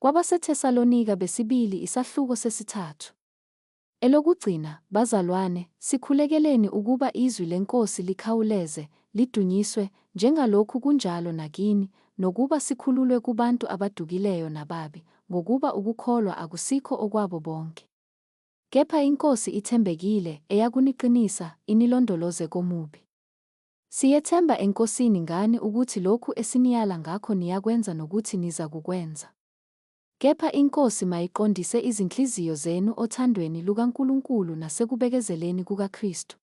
KwabaseThesalonika besibili isahluko sesithathu. Elokugcina, bazalwane, sikhulekeleni ukuba izwi leNkosi likhawuleze, lidunyiswe, njengalokhu kunjalo nakini, nokuba sikhululwe kubantu abadukileyo nababi, ngokuba ukukholwa akusikho okwabo bonke. Kepha iNkosi ithembekile, eyakuniqinisa, inilondoloze komubi. Siyethemba eNkosini ngani ukuthi lokhu esiniyala ngakho niyakwenza nokuthi nizakukwenza. Kepha iNkosi mayiqondise izinhliziyo zenu othandweni lukaNkulunkulu nasekubekezeleni kukaKristu.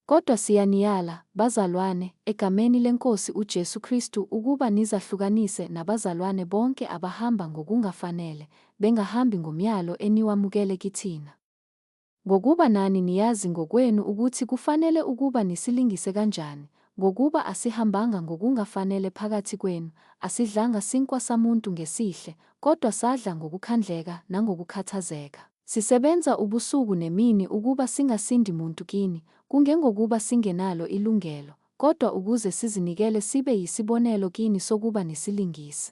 Kodwa siyaniyala, bazalwane, egameni leNkosi uJesu Kristu ukuba nizahlukanise nabazalwane bonke abahamba ngokungafanele, bengahambi ngomyalo eniwamukele kithina. Ngokuba nani niyazi ngokwenu ukuthi kufanele ukuba nisilingise kanjani, ngokuba asihambanga ngokungafanele phakathi kwenu, asidlanga sinkwa samuntu ngesihle, kodwa sadla ngokukhandleka nangokukhathazeka. Sisebenza ubusuku nemini ukuba singasindi muntu kini, kungengokuba singenalo ilungelo, kodwa ukuze sizinikele sibe yisibonelo kini sokuba nisilingise.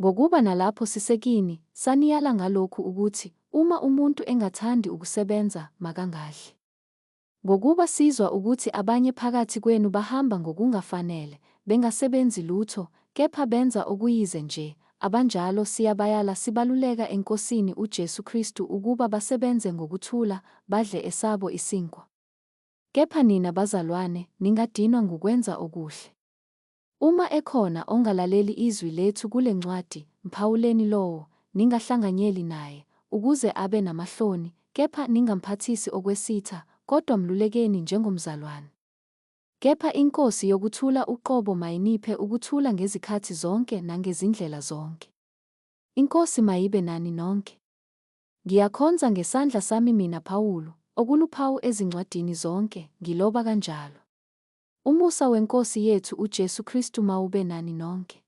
Ngokuba nalapho sisekini, saniyala ngalokhu ukuthi, Uma umuntu engathandi ukusebenza, makangadli. Ngokuba sizwa ukuthi abanye phakathi kwenu bahamba ngokungafanele, bengasebenzi lutho, kepha benza okuyize nje, abanjalo siyabayala sibaluleka eNkosini uJesu Kristu ukuba basebenze ngokuthula, badle esabo isinkwa. Kepha nina bazalwane, ningadinwa ngukwenza okuhle. Uma ekhona ongalaleli izwi lethu kule ncwadi, mphawuleni lowo, ningahlanganyeli naye, ukuze abe namahloni, kepha ningamphathisi okwesitha, kodwa mlulekeni njengomzalwane. Kepha iNkosi yokuthula uqobo mayiniphe ukuthula ngezikhathi zonke nangezindlela zonke. INkosi mayibe nani nonke. Ngiyakhonza ngesandla sami mina Pawulu, okuluphawu ezincwadini zonke, ngiloba kanjalo. Umusa weNkosi yethu uJesu Kristu mawube nani nonke.